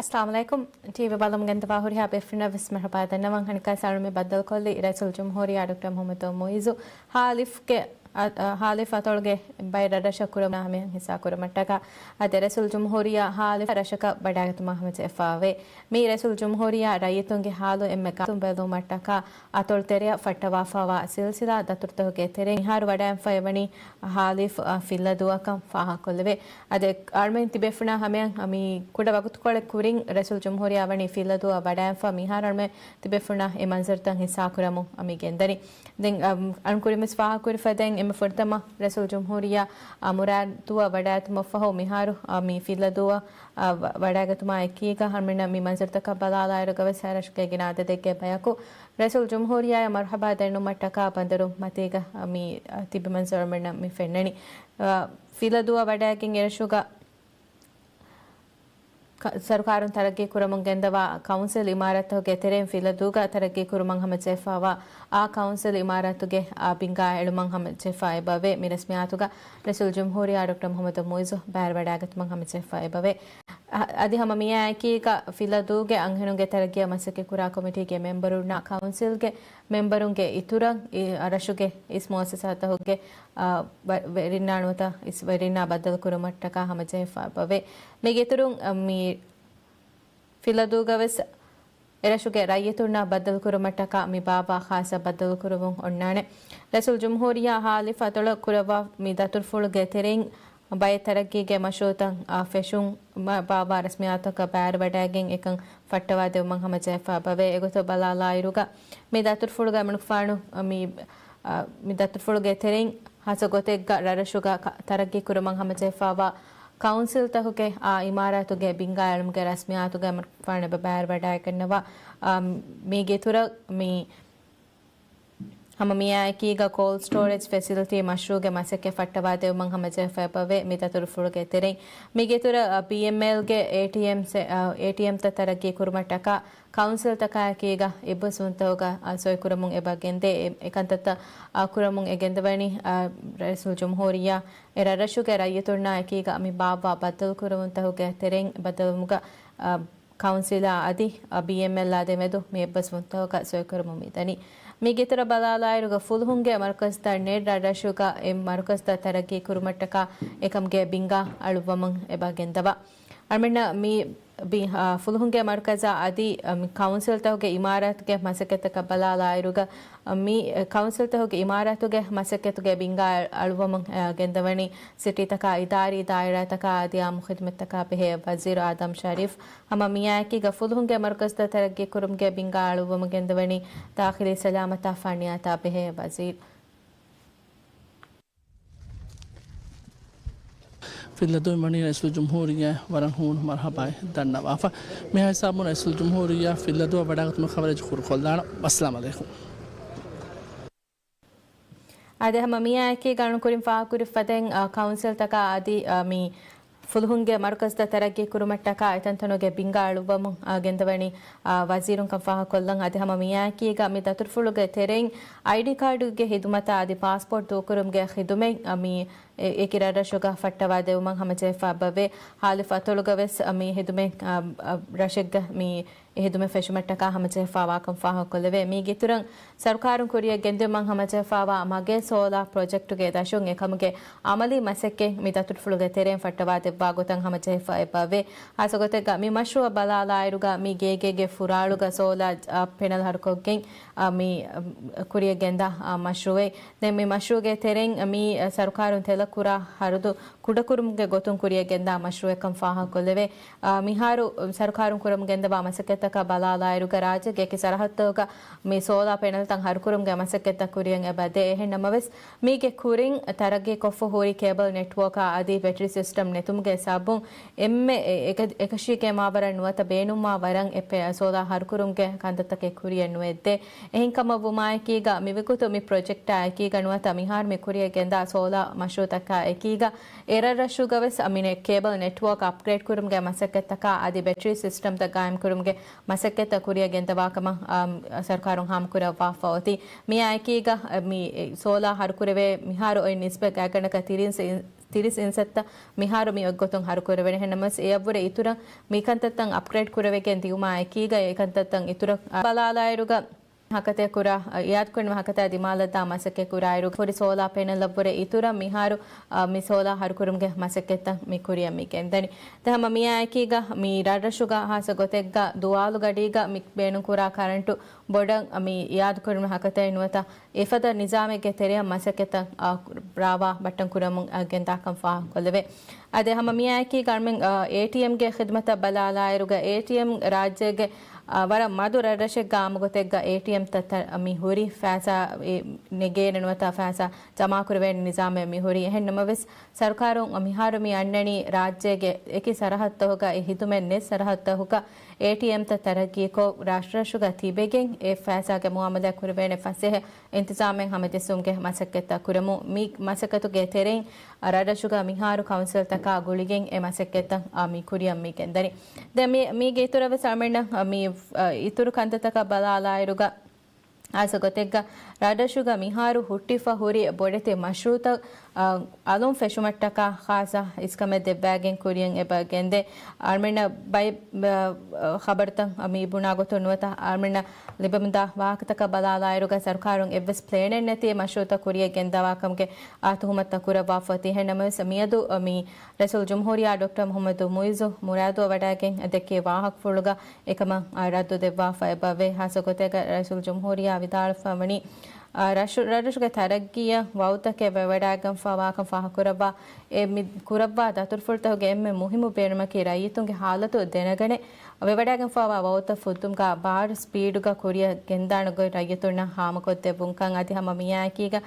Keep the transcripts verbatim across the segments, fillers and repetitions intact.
އައްސަލާމު ޢަލައިކުމް. ޓީވީ ބަލަމުން ގެންދަވާ ހުރިހާ ބޭފުޅުންނަށް ވެސް މަރުޙަބާ ދަންނަވަން. ހަނިކާ ސާޅުމެ ބައްދަލުކޮށްލީ ރައީސުލްޖުމްހޫރިއްޔާ ޑޮކްޓަރ މުޙައްމަދު މުޢިއްޒު ހާލިފްގެ، އަ، އަ، ހާލިފް އަތޮޅުގެ ބައެއް ރަށްރަށަށް ކުރަމުން ހަމަޔަށް ހިއްސާ ކުރުމަށްޓަކާ، އަދި ރައީސުލްޖުމްހޫރިއްޔާ ހާލިފް ރަށަކަށް ވަޑައިގަތުމަށް ހަމަޖެހިފައެވެ. މި ރައީސުލްޖުމްހޫރިއްޔާ ރައްޔިތުންގެ ހާލު އެންމެ ގާތުން ބެލުމަށްޓަކާ އަތޮޅު ތެރެއަށް ފައްޓަވާފައިވާ ސިލްސިލާ ދަތުރުތަކުގެ ތެރެއިން މިހާރު ވަޑައިގެންފައިވަނީ ހާލިފް، އަ، ފިއްލަދޫއަކަށް ފާހަގަކޮށްލެވޭ. އަދި އަޅުމެން ތިބޭފުޅުންނާ ހަމަޔަށް މި ކުޑަ ވަގުތުކޮޅެއް ކުރިން ރައީސުލްޖުމްހޫރިއްޔާ ވަނީ ފިއްލަދޫއަށް ވަޑައިގެންފަ މިހާރު އަޅުމެން ތިބޭފުޅުންނަށް އެ މަންޒަރުތައް ހިއްސާކުރަމުން މި ގެންދަނީ. ދެން، އަ، އަޅުން ކުރިންވެސް ފާހަގަކުރި ފަދައިން އެންމެ ފުރަތަމަ ރައީސުލް ޖުމްހޫރިއްޔާ އަ، މުރާދުއަށް ވަޑައިގަތުމަށްފަހު މިހާރު، އަ، މި ފިއްލަދޫއަށް، އަ، ވަ-، ވަޑައިގަތުމާ އެކީގަ އަޅުމެންނަށް މި މަންޒަރުތަކަށް ބަލާލާއިރުގަވެސް ރަށުގެ ގިނަ އަދަދެއްގެ ބަޔަކު ރައީސުލް ޖުމްހޫރިއްޔާއަށް މަރުޙަބާ ދެންނުމަށްޓަކާ ބަނދަރު މަތީގަ، އަ، މި، އަ، ތިބި މަންޒަރު އަޅުމެންނަށް މި ފެންނަނީ. އަ، ފިއްލަދޫއަށް ވަޑައިގެން އެރަށުގަ ކަ-، ސަރުކާރުން ތަރައްގީ ކުރަމުން ގެންދަވާ ކައުންސިލް އިމާރާތްތަކުގެ ތެރެއިން ފިއްލަދޫގަ ތަރައްގީ ކުރުމަށް ހަމަޖެހިފައިވާ އާ ކައުންސިލް އިމާރާތުގެ އާ ބިންގާ އެޅުމަށް ހަމަޖެހިފައި އެބަވޭ. މި ރަސްމިއްޔާތުގަ ރައީސުލް ޖުމްހޫރިއްޔާ ޑޮކްޓަރ މުޙައްމަދު މުޢިއްޒު ބައިވެރިވަޑައިގަތުމަށް ހަމަޖެހިފައި އެބަވޭ. އަ-، އަދި ހަމަ މިއާއެކީގަ ފިއްލަދޫގެ އަންހެނުންގެ ތަރައްގީއަށް މަސައްކަތް ކުރާ ކޮމިޓީގެ މެމްބަރުންނާ ކައުންސިލްގެ މެމްބަރުންގެ އިތުރަށް އި-، ރަށުގެ އިސް މުއައްސަސާތަކުގެ، އާ، ވަ-، ވެރިންނާ ނުވަތަ އިސް ވެރިންނާ ބައްދަލުކުރުމަށްޓަކާ ހަމަޖެހިފައި އެބަވޭ. މީގެ އިތުރުން، އަ، މި ފިއްލަދޫގަވެސް އެރަށުގެ ރައްޔިތުންނާ ބައްދަލުކުރުމަށްޓަކާ މި ބާއްވާ ޚާއްސަ ބައްދަލުކުރުމުން އޮންނާނެ. ރައީސުލް ޖުމްހޫރިއްޔާ ހާލިފް އަތޮޅަށް ކުރައްވާ މި ދަތުރުފުޅުގެ ތެރެއިން ބައެއް ތަރައްގީގެ މަޝްރޫއުތައް، އާ، ފެށުމަށް ބާއްވާ ރަސްމިއްޔާތުތަކަށް ބައިވެރިވަޑައިގެން އެކަން ފައްޓަވާދެވުމަށް ހަމަޖެހިފައި އެބަވޭ. އެގޮތަށް ބަލާލާއިރުގަ މި ދަތުރުފުޅުގެ އަޅުގަނޑު ފާނު، މި، އާ، މި ދަތުރުފުޅުގެ ތެރެއިން ހާއްސަ ގޮތެއްގަ ރަށްރަށުގަ ކަ-، ތަރައްގީ ކުރުމަށް ހަމަޖެހިފައިވާ ކައުންސިލްތަކުގެ އާ އިމާރާތުގެ ބިންގާ އެޅުމުގެ ރަސްމިއްޔާތުގެ އަޅުގަނޑު ފާނު އެބަ ބައިވެރިވަޑައިގަންނަވާ. އާ، މީގެ އިތުރަށް މި ހަމަ މިއާއެކީގަ ކޯލްޑް ސްޓޯރޭޖް ފެސިލިޓީ މަޝްރޫއުގެ މަސައްކަތް ފައްޓަވާދެވުމަށް ހަމަޖެހިފައި އެބަވޭ މި ދަތުރުފުޅުގެ ތެރެއިން. މީގެ އިތުރަށް، އަ، ބީއެމްއެލްގެ އޭޓީއެމްސް، އަ، އޭޓީއެމްތައް ތަރައްގީ ކުރުމަށްޓަކާ ކައުންސިލްތަކާއެކީގަ އެއްބަސްވުންތަކުގަ، އަ، ސޮއިކުރަމުން އެބަ ގެންދޭ. އެ، އެކަންތައްތައް، އަ، ކުރަމުން އެ ގެންދަވަނީ، އަ، ރައީސުލް ޖުމްހޫރިއްޔާ އެ ރަށްރަށުގެ ރައްޔިތުންނާ އެކީގަ މި ބާއްވާ ބައްދަލުކުރުވުންތަކުގެ ތެރެއިން ބައްދަލުވުމުގަ، އަ، ކައުންސިލާ އަދި، އަ، ބީއެމްއެލްއާ ދެމެދު މި އެއްބަސްވުންތަކުގަ ސޮއިކުރަމުން މިދަނީ. މީގެ އިތުރަށް ބަލާލާއިރުގަ ފުލުހުންގެ މަރުކަޒުތައް ނެޓް ރަށްރަށުގަ އެ މަރުކަޒުތައް ތަރައްގީ ކުރުމަށްޓަކާ އެކަމުގެ ބިންގާ އަޅުއްވަމުން އެބަ ގެންދަވާ. އަޅުމެންނަށް މި ބި-، އާ، ފުލުހުންގެ މަރުކަޒާ އަދި، އަ، މި ކައުންސިލްތަކުގެ އިމާރާތުގެ މަސައްކަތްތަކަށް ބަލާލާއިރުގަ، އަ، މި ކައުންސިލްތަކުގެ އިމާރާތުގެ މަސައްކަތުގެ ބިންގާ އަޅުއްވަމުން، އަ، ގެންދަވަނީ ސިޓީތަކާ، އިދާރީ ދާއިރާތަކާ އަދި އާއްމު ޚިދުމަތްތަކާ ބެހޭ ވަޒީރު އާދަމް ޝަރީފް. ހަމަ މިއާއެކީގަ ފުލުހުންގެ މަރުކަޒުތައް ތަރައްގީ ކުރުމުގެ ބިންގާ އަޅުއްވަމުން ގެންދަވަނީ ދާޚިލީ ސަލާމަތާ ފަނިޔާތާ ބެހޭ ވަޒީރު. ފިއްލަދޫއިން ވަނީ ރައީސުލް ޖުމްހޫރިއްޔާ ވަރަށް ހޫނު މަރުޙަބާއެއް ދަންނަވާފަ. މިހާ ހިސާބުން ރައީސުލް ޖުމްހޫރިއްޔާ ފިއްލަދޫއަށް ވަޑައިގަތުމުގެ ކަވަރޭޖް ކުރުކޮށްލާނަން. ވައްސަލާމް އަލައިކުމް. އާދެ، ހަމަ މިއާއެކީގަ އަޅުން ކުރިން ފާހަގަކުރި ފަދައިން، އާ، ކައުންސިލްތަކާ އަދި، އާ، މި ފުލުހުންގެ މަރުކަޒުތައް ތަރައްގީ ކުރުމަށްޓަކާ އެތަންތަނުގެ ބިންގާ އަޅުއްވަމުން، އާ، ގެންދަވަނީ، އާ، ވަޒީރުން ކަން ފާހަގަކޮށްލަން. އަދި ހަމަ މިއާއެކީގަ މި ދަތުރުފުޅުގެ ތެރެއިން އައިޑީ ކާޑުގެ ހިދުމަތާ އަދި ޕާސްޕޯޓް ދޫކުރުމުގެ ޚިދުމަތް، އާ، މި އެ-، އެކި ރަށްރަށުގަ ފައްޓަވާ ދެވުމަށް ހަމަޖެހިފައި އެބަވޭ. ހާލިފް އަތޮޅުގަވެސް މި ހިދުމަތް، އަ، އަ، ރަށެއްގަ މި އެ ހިދުމަތް ފެށުމަށްޓަކާ ހަމަޖެހިފައިވާކަން ފާހަގަކޮށްލެވޭ. މީގެ އިތުރަށް ސަރުކާރުން ކުރިއަށް ގެންދިއުމަށް ހަމަޖެހިފައިވާ މަގޭ ސޯލާ ޕްރޮޖެކްޓުގެ ދަށުން އެކަމުގެ އަމަލީ މަސައްކަތް މި ދަތުރުފުޅުގެ ތެރެއިން ފައްޓަވާ ދެއްވާ ގޮތަށް ހަމަޖެހިފައި އެބަވޭ. ހާއްސަގޮތެއްގަ މި މަޝްރޫއަށް ބަލާލާއިރުގަ މި ގޭގޭގެ ފުރާޅުގަ ސޯލާ، އަ، ޕެނަލް ހަރުކޮށްގެން، އަ، މި، އަ، ކުރިއަށް ގެންދާ، އަ، މަޝްރޫއެއް. ދެން މި މަޝްރޫގެ ތެރެއިން މި ސަރުކާރުން ތެލަށް ކުރާ ހަރަދު ކުޑަކުރުމުގެ ގޮތުން ކުރިއަށް ގެންދާ މަޝްރޫއެއްކަން ފާހަގަކޮށްލެވޭ. އާ، މިހާރު ސަރުކާރުން ކުރަމުން ގެންދަވާ މަސައްކަތްތަކަށް ބަލާލާއިރުގަ ރާއްޖޭގެ އެކި ސަރަހައްދުތަކުގަ މި ސޯލާ ޕެނަލްތައް ހަރުކުރުމުގެ މަސައްކަތްތައް ކުރިއަށް އެބަ ދޭ. އެހެން ނަމަވެސް، މީގެ ކުރިން ތަރައްގީކޮށްފަ ހުރި ކޭބަލް ނެޓްވޯކާ އަދި ބެޓްރީ ސިސްޓަމް ނެތުމުގެ ސަބަބުން އެންމެ އެ-، އެކަ-، އެކަށީގެންވާވަރަށް ނުވަތަ ބޭނުންވާވަރަށް އެ ޕެ-، ސޯލާ ހަރުކުރުމުގެ ކަންތައްތަކެއް ކުރިއަށް ނުއެއްދޭ. އެހެންކަމަށްވުމާއެކީގަ، މިވަގުތު މި ޕްރޮޖެކްޓާ އެކީގަ ނުވަތަ މިހާރު މި ކުރިއަށް ގެންދާ ސޯލާ މަޝްރޫއުތަކާ އެކީގަ، އެރަށްރަށުގަވެސް މި ނެ-، ކޭބަލް ނެޓްވޯކް އަޕްގްރޭޑް ކުރުމުގެ މަސައްކަތްތަކާ އަދި ބެޓްރީ ސިސްޓަމްތައް ގާއިމްކުރުމުގެ މަސައްކަތްތައް ކުރިއަށް ގެންދަވާކަމަށް، އާ، ސަރުކާރުން ހާމަކުރައްވާފަ އޮތީ. މިއާއެކީގަ، މި ސޯލާ ހަރުކުރެވޭ މިހާރު އޮތް ނިސްބަތް ގާތްގަނޑަކަށް ތިރީސް އިން-، ތިރީސް އިންސައްތަ މިހާރު މި އޮތްގޮތުން ހަރުކުރެވޭނެ. އެހެންނަމަވެސް އެއަށްވުރެ އިތުރަށް މިކަންތައްތައް އަޕްގްރޭޑް ކުރެވިގެން ދިއުމާ އެކީގަ އެކަންތައްތައް އިތުރަށް ބަލާލާއިރުގަ ހަކަތަ ކުރާ، އިއާދަކުރުން ހަކަތަ ދިމާލަށްދާ މަސައްކަތް ކުރާއިރު ފުރި ސޯލާ ޕެނަލްއަށްވުރެ އިތުރަށް މިހާރު، އަ، މި ސޯލާ ހަރުކުރުމުގެ މަސައްކަތްތައް މި ކުރިއަށް މި ގެންދަނީ. ދެން ހަމަ މިއާއެކީގަ މި ރަށްރަށުގަ ހާއްސަ ގޮތެއްގަ ދުވާލުގަޑީގަ މި ބޭނުންކުރާ ކަރަންޓު ބޮޑަށް މި އިއާދަކުރުން ހަކަތައެއް ނުވަތަ އެފަދަ ނިޒާމެއްގެ ތެރެއަށް މަސައްކަތްތައް، އާ، ރާވާ ބައްޓަން ކުރަމުން، އާ، ގެންދާކަން ފާހަގަކޮށްލެވޭ. އަދި ހަމަ މިއާއެކީގަ އަޅުމެން، އާ، އޭޓީއެމްގެ ޚިދުމަތަށް ބަލާލާއިރުގަ އޭޓީއެމް ރާއްޖޭގެ، އާ، ވަރަށް މަދު ރަށްރަށެއްގަ އާއްމުގޮތެއްގަ އޭޓީއެމްތައް ތަ-، މި ހުރި ފައިސާ އެ ނެގޭނެ ނުވަތަ ފައިސާ ޖަމާކުރެވޭނެ ނިޒާމެއް މި ހުރީ. އެހެން ނަމަވެސް، ސަރުކާރުން މިހާރު މި އަންނަނީ ރާއްޖޭގެ އެކި ސަރަހައްދުތަކުގަ އެ ހިދުމަތް ނެތް ސަރަހައްދުތަކުގަ އޭޓީއެމްތައް ތަރައްގީކޮށް، ރަށްރަށުގަ ތިބެގެން އެ ފައިސާގެ މުއާމަލާތް ކުރެވޭނެ ފަސޭހަ އިންތިޒާމެއް ހަމަޖެއްސުމުގެ މަސައްކަތްތައް ކުރަމުން. މި މަސައްކަތުގެ ތެރެއިން ރަށްރަށުގަ މިހާރު ކައުންސިލްތަކާ ގުޅިގެން އެ މަސައްކަތްތައް، އާ، މި ކުރިއަށް މި ގެންދަނީ. ދެން މި، މީގެ އިތުރަށް ވެސް އަޅުމެންނަށް، އާ، މި، އާ، އިތުރު ކަންތައްތަކަށް ބަލާލާއިރުގަ ހާއްސަ ގޮތެއްގަ ރަށްރަށުގަ މިހާރު ހުއްޓިފަ ހުރި ބޮޑެތި މަޝްރޫއުތައް، އާ، އަލުން ފެށުމަށްޓަކާ ޚާއްސަ އިސްކަމެއް ދެއްވާގެން ކުރިއަށް އެބަ ގެންދޭ. އަޅުމެންނަށް ބައެއް، އާ، ޚަބަރުތައް މި ބުނާ ގޮތުން ނުވަތަ އަޅުމެންނަށް ލިބެމުންދާ ވާހަކަތަކަށް ބަލާލާއިރުގަ ސަރުކާރުން އެއްވެސް ޕްލޭނެއް ނެތި މަޝްރޫއުތައް ކުރިއަށް ގެންދަވާކަމުގެ، އާ، ތުހުމަތުތައް ކުރައްވާފަ އޮތީ. އެހެން ނަމަވެސް މިއަދު މި ރައީސުލްޖުމްހޫރިއްޔާ ޑޮކްޓަރ މުޙައްމަދު މުޢިއްޒު މުރާދުއަށް ވަޑައިގެން ދެއްކި ވާހަކަފުޅުގަ އެކަމަށް ރައްދު ދެއްވާފަ އެބަވޭ. ހާއްސަ ގޮތެއްގަ ރައީސުލްޖުމްހޫރިއްޔާ ވިދާޅުވެފަ ވަނީ، ރަށު-، ރަށްރަށުގެ ތަރައްގީއަށް ވައުދުތަކެއް ވެވަޑައިގެންފަ ވާކަން ފާހަގަކުރައްވާ، އެ މި ކުރައްވާ ދަތުރުފުޅުތަކުގެ އެންމެ މުހިއްމު ބޭނުމަކީ ރައްޔިތުންގެ ހާލަތު ދެނެގަނެ، ވެވަޑައިގެންފަވާ ވައުދުތައް ފުއްދުމުގަ ބާރު ސްޕީޑުގަ ކުރިއަށް ގެންދާނެ ގޮތް ރައްޔިތުންނަށް ހާމަކޮށްދެއްވުންކަން. އަދި ހަމަ މިއާއެކީގަ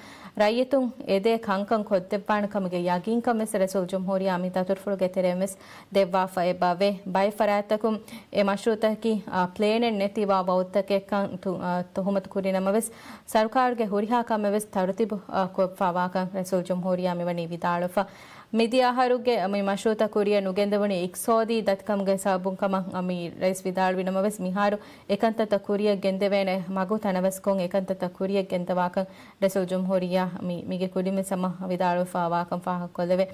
ރައްޔިތުން އެދޭ ކަންކަން ކޮށްދެއްވާނެ ކަމުގެ ޔަގީންކަން ވެސް ރައީސުލްޖުމްހޫރިއްޔާ މި ދަތުރުފުޅުގެ ތެރެއިން ވެސް ދެއްވާފަ އެބަވޭ. ބައެއް ފަރާތްތަކުން އެ މަޝްރޫއުތަކީ، އާ، ޕްލޭނެއް ނެތި ވާ ވައުދުތަކެއްކަން ތު-، އާ، ތުހުމަތު ކުރި ނަމަވެސް، ސަރުކާރުގެ ހުރިހާ ކަމެއް ވެސް ތަރުތީބު، އާ، ކޮށްފަ ވާކަން ރައީސުލްޖުމްހޫރިއްޔާ މިވަނީ ވިދާޅުވެފަ. މިދިޔަ އަހަރުގެ މި މަޝްރޫއުތައް ކުރިއަށް ނުގެންދެވުނީ އިޤްތިޞާދީ ދަތިކަމުގެ ސަބަބުން ކަމަށް މި ރައީސް ވިދާޅުވި ނަމަވެސް، މިހާރު އެކަންތައްތައް ކުރިއަށް ގެންދެވޭނެ މަގު ތަނަވަސްކޮށް އެކަންތައްތައް ކުރިއަށް ގެންދަވާކަން ރައީސުލްޖުމްހޫރިއްޔާ މި، މީގެ ކުރިން ވެސް ހަމަ ވިދާޅުވެފަ ވާކަން ފާހަގަކޮށްލެވޭ.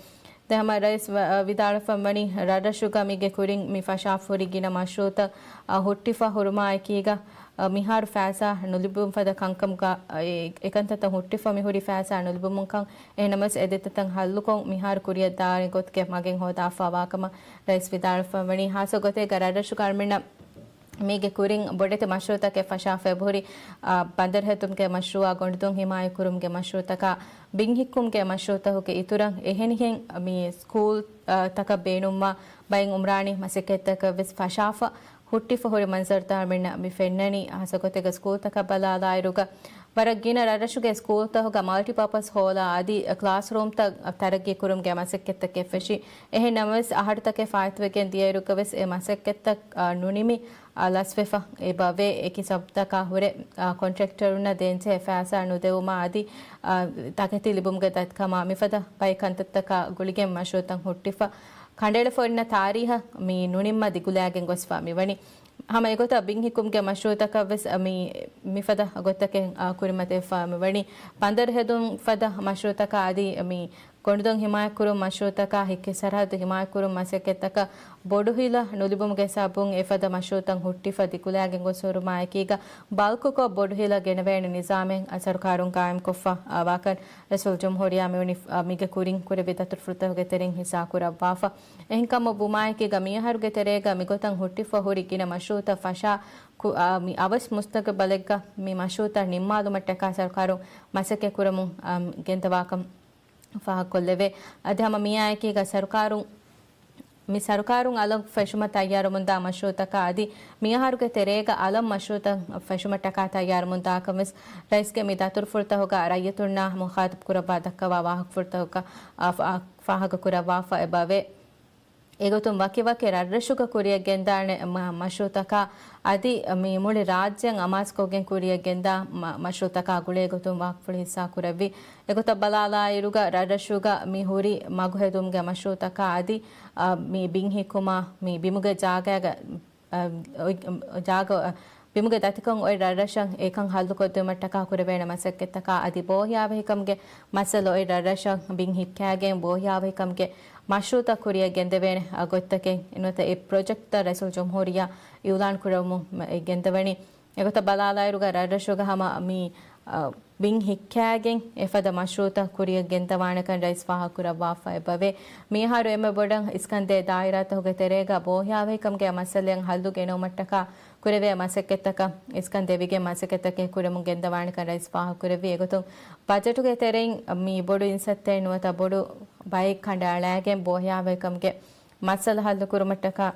ދެން ހަމަ ރައީސް ވަ-، ވިދާޅުވެފަ ވަނީ، ރަށްރަށުގަ މީގެ ކުރިން މި ފަށާފަ ހުރި ގިނަ މަޝްރޫއުތައް، އަ، ހުއްޓިފަ ހުރުމާ އެކީގަ، އަ، މިހާރު ފައިސާ ނުލިބުން ފަދަ ކަންކަމުގަ، އަ، އެ-، އެކަންތައްތައް ހުއްޓިފަ މިހުރި ފައިސާ ނުލިބުމުންކަން. އެހެންނަމަވެސް އެ ދެތައްތައް ހައްލުކޮށް މިހާރު ކުރިއަށް ދާނެ ގޮތުގެ މަގެއް ހޯދާފަ ވާކަމަށް ރައީސް ވިދާޅުވެފަ ވަނީ. ހާއްސަ ގޮތެއްގަ ރަށްރަށުގަ އަޅުމެންނަށް މީގެ ކުރިން ބޮޑެތި މަޝްރޫއުތަކެއް ފަށާފަ އެބަހުރި، އާ، ބަނދަރު ހެދުމުގެ މަޝްރޫއާ، ގޮނޑުދޮން ހިމާޔަތްކުރުމުގެ މަޝްރޫއުތަކާ، ބިން ހިއްކުމުގެ މަޝްރޫއުތަކުގެ އިތުރަށް އެހެނިހެން މި ސްކޫލް، އާ، ތަކަށް ބޭނުންވާ ބައެއް އުމްރާނީ މަސައްކަތްތަކެއް ވެސް ފަށާފަ ހުއްޓިފަ ހުރި މަންޒަރުތައް އަޅުމެންނަށް މި ފެންނަނީ. ހާއްސަ ގޮތެއްގަ ސްކޫލްތަކަށް ބަލާލާއިރުގަ ވަރަށް ގިނަ ރަށްރަށުގެ ސްކޫލްތަކުގަ މަލްޓިޕާޕަސް ހޯލާ އަދި ކްލާސްރޫމްތައް ތަރައްގީ ކުރުމުގެ މަސައްކަތްތަކެއް ފެށި. އެހެން ނަމަވެސް، އަހަރުތަކެއް ފާއިތުވެގެން ދިޔައިރުގަ ވެސް އެ މަސައްކަތްތައް، އާ، ނުނިމި، އާ، ލަސްވެފަ އެބަވޭ. އެކި ސަބަބުތަކާ ހުރެ، އާ، ކޮންޓްރެކްޓަރުންނަށް ދޭންޖެހޭ ފައިސާ ނުދެވުމާ އަދި، އާ، ތަކެތި ލިބުމުގެ ދަތިކަމާ މިފަދަ ބައެއް ކަންތައްތަކާ ގުޅިގެން މަޝްރޫއުތައް ހުއްޓިފަ ކަނޑައެޅިފަ އޮތް ތާރީހަށް މި ނުނިންމަ ދިގުލާގެން ގޮސްފަ މިވަނީ. ހަމަ އެގޮތަށް ބިން ހިއްކުމުގެ މަޝްރޫއުތަކަށް ވެސް މި، މިފަދަ ގޮތަކެއް، އާ، ކުރިމަތިވެފަ މިވަނީ. ބަނދަރު ހެދުން ފަދަ މަޝްރޫއުތަކާ އަދި މި ގޮނޑުދޮން ހިމާޔަތްކުރުން މަޝްރޫއުތަކާ، ހިއްކި ސަރަހައްދު ހިމާޔަތްކުރުން މަސައްކަތްތަކަށް ބޮޑު ހިލަ ނުލިބުމުގެ ސަބަބުން އެފަދަ މަޝްރޫއުތައް ހުއްޓިފަ ދިގުލާގެން ގޮސް ހުރުމާ އެކީގަ ބަލްކުކޮށް ބޮޑު ހިލަ ގެނެވޭނެ ނިޒާމެއް ސަރުކާރުން ގާއިމްކޮށްފަ ވާކަން ރައީސުލްޖުމްހޫރިއްޔާ މިވަނީ، އަ، މީގެ ކުރިން ކުރެއްވި ދަތުރުފުޅުތަކުގެ ތެރެއިން ހިއްސާކުރައްވާފަ. އެހެންކަމަށް ވުމާއެކީގަ މިއަހަރުގެ ތެރޭގަ މިގޮތަށް ހުއްޓިފަ ހުރި ގިނަ މަޝްރޫއުތައް ފަށާ ކު-، އަ، މި އަވަސް މުސްތަގުބަލެއްގަ މި މަޝްރޫއުތައް ނިންމާލުމަށްޓަކާ ސަރުކާރުން މަސައްކަތް ކުރަމުން، އަ، ގެންދަވާކަން ފާހަގަކޮށްލެވޭ. އަދި ހަމަ މިއާއެކީގަ ސަރުކާރުން، މި ސަރުކާރުން އަލަށް ފެށުމަށް ތައްޔާރުވަމުންދާ މަޝްރޫއުތަކާ އަދި މިއަހަރުގެ ތެރޭގަ އަލަށް މަޝްރޫއުތައް ފެށުމަށްޓަކާ ތައްޔާރުވަމުންދާކަން ވެސް ރައީސްގެ މި ދަތުރުފުޅުތަކުގަ ރައްޔިތުންނާ މުޚާތަބް ކުރައްވާ ދައްކަވާ ވާހަކަފުޅުތަކުގަ، އާ، ފާ-، ފާހަގަކުރައްވާފަ އެބަވޭ. އެގޮތުން ވަކިވަކި ރަށްރަށުގަ ކުރިއަށް ގެންދާނެ މަ-، މަޝްރޫއުތަކާ އަދި މި މުޅި ރާއްޖެއަށް އަމާޒުކޮށްގެން ކުރިއަށް ގެންދާ މަ-، މަޝްރޫއުތަކާ ގުޅޭ ގޮތުން ވާހަކަފުޅު ހިއްސާކުރެއްވި. އެގޮތަށް ބަލާލާއިރުގަ ރަށްރަށުގަ މި ހުރި މަގު ހެދުމުގެ މަޝްރޫއުތަކާ އަދި، އަ، މި ބިން ހިއްކުމާ މި ބިމުގެ ޖާގައިގަ، އަ، އޮތް-، ޖާގަ، އަ، ބިމުގެ ދަތިކަން އޮތް ރަށްރަށަށް އެކަން ހައްލުކޮށްދިއުމަށްޓަކާ ކުރެވޭނެ މަސައްކަތްތަކާ އަދި ބޯހިޔާވަހިކަމުގެ މައްސަލަ އޮތް ރަށްރަށަށް ބިން ހިއްކާގެން ބޯހިޔާވަހިކަމުގެ މަޝްރޫއުތައް ކުރިއަށް ގެންދެވޭނެ ގޮތްތަކެއް ނުވަތަ އެ ޕްރޮޖެކްޓްތައް ރައީސުލްޖުމްހޫރިއްޔާ އިއުލާން ކުރަމުން ގެންދަވަނީ. އެގޮތަށް ބަލާލާއިރުގަ ރަށްރަށުގަ ހަމަ މި، އަ، ބިން ހިއްކާގެން އެފަދަ މަޝްރޫއުތައް ކުރިއަށް ގެންދަވާނެކަން ރައީސް ފާހަގަކުރައްވާފަ އެބަވޭ. މިއަހަރު އެންމެ ބޮޑަށް އިސްކަންދޭ ދާއިރާތަކުގެ ތެރޭގަ ބޯހިޔާވަހިކަމުގެ މައްސަލައަށް ހައްލު ގެނައުމަށްޓަކާ ކުރެވޭ މަސައްކަތްތަކަށް އިސްކަން ދެވިގެން މަސައްކަތްތަކެއް ކުރަމުން ގެންދަވާނެކަން ރައީސް ފާހަގަކުރެއްވި. އެގޮތުން ބަޖެޓުގެ ތެރެއިން މި ބޮޑު އިންސައްތައެއް ނުވަތަ ބޮޑު ބައެއް ކަނޑައަޅާގެން ބޯހިޔާވަހިކަމުގެ މައްސަލަ ހައްލުކުރުމަށްޓަކާ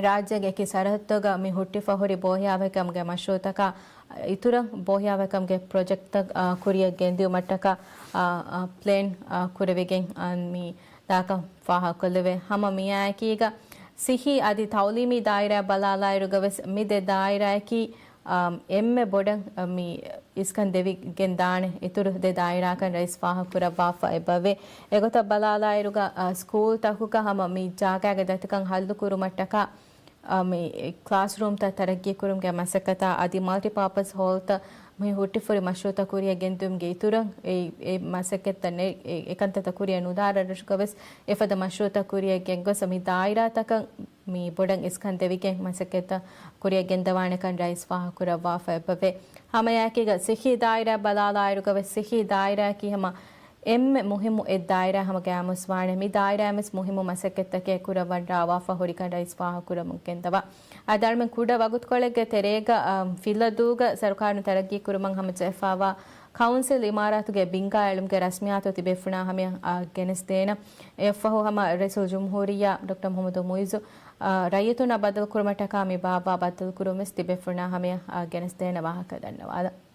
ރާއްޖޭގެ އެކި ސަރަހައްދުތަކުގަ މި ހުއްޓިފަ ހުރި ބޯހިޔާވަހިކަމުގެ މަޝްރޫއުތަކާ އިތުރަށް ބޯހިޔާވަހިކަމުގެ ޕްރޮޖެކްޓްތައް، އާ، ކުރިއަށް ގެންދިއުމަށްޓަކާ، އާ، އާ، ޕްލޭން، އާ، ކުރެވިގެން، އާ، މި ދާކަން ފާހަގަކޮށްލެވޭ. ހަމަ މިއާއެކީގަ ސިއްހީ އަދި ތައުލީމީ ދާއިރާ ބަލާލާއިރުގަވެސް މި ދެ ދާއިރާއަކީ، އާ، އެންމެ ބޮޑަށް، އާ، މި އިސްކަން ދެވިގެން ދާނެ އިތުރު ދެ ދާއިރާކަން ރައީސް ފާހަގަކުރައްވާފަ އެބަވޭ. އެގޮތަށް ބަލާލާއިރުގަ، އާ، ސްކޫލްތަކުގަ ހަމަ މި ޖާގާގެ ދަތިކަން ހައްލުކުރުމަށްޓަކާ، އާ، މި ކްލާސްރޫމްތައް ތަރައްގީކުރުމުގެ މަސައްކަތާ އަދި މަލްޓިޕާޕަސް ހޯލްތައް މި ހުއްޓިފަހުރި މަޝްރޫއުތައް ކުރިއަށް ގެންދިއުމުގެ އިތުރަށް އެ، އެ މަސައްކަތްތައް ނެ-، އެ، އެކަންތައްތައް ކުރިއަށް ނުދާ ރަށްރަށުގަވެސް އެފަދަ މަޝްރޫއުތައް ކުރިއަށް ގެންގޮސް މި ދާއިރާތަކަށް މި ބޮޑަށް އިސްކަން ދެވިގެން މަސައްކަތްތައް ކުރިއަށް ގެންދަވާނެކަން ރައީސް ފާހަގަކުރައްވާފަ އެބަވޭ. ހަމައެއާއެކީގަ ސިއްހީ ދާއިރާ ބަލާލާއިރުގަވެސް ސިއްހީ ދާއިރާއަކީ ހަމަ އެންމެ މުހިއްމު އެއް ދާއިރާ ހަމަ ގައިމުވެސް ވާނެ. މި ދާއިރާއިންވެސް މުހިއްމު މަސައްކަތްތަކެއް ކުރައްވަން ރާވާފަ ހުރިކަން ރައީސް ފާހަގަކުރަމުން ގެންދަވާ. އަދި އަޅުމެން ކުޑަ ވަގުތުކޮޅެއްގެ ތެރޭގަ، އަ، ފިލަދޫގަ ސަރުކާރުން ތަރައްގީކުރުމަށް ހަމަޖެހިފައިވާ ކައުންސިލް އިމާރާތުގެ ބިންގާ އެޅުމުގެ ރަސްމިއްޔާތު ތިބޭފުޅުންނާ ހަމަޔަށް، އަ، ގެނެސްދޭނަން. އެއަށްފަހު ހަމަ ރައީސުލްޖުމްހޫރިއްޔާ ޑޮކްޓަރ މުހައްމަދު މުއިއްޒު، އަ، ރައްޔިތުންނާ ބައްދަލުކުރުމަށްޓަކާ މި ބާއްވާ ބައްދަލުކުރުންވެސް ތިބޭފުޅުންނާ ހަމަޔަށް، އަ، ގެނެސްދޭނެ ވާހަކަ ދަންނަވާލަން.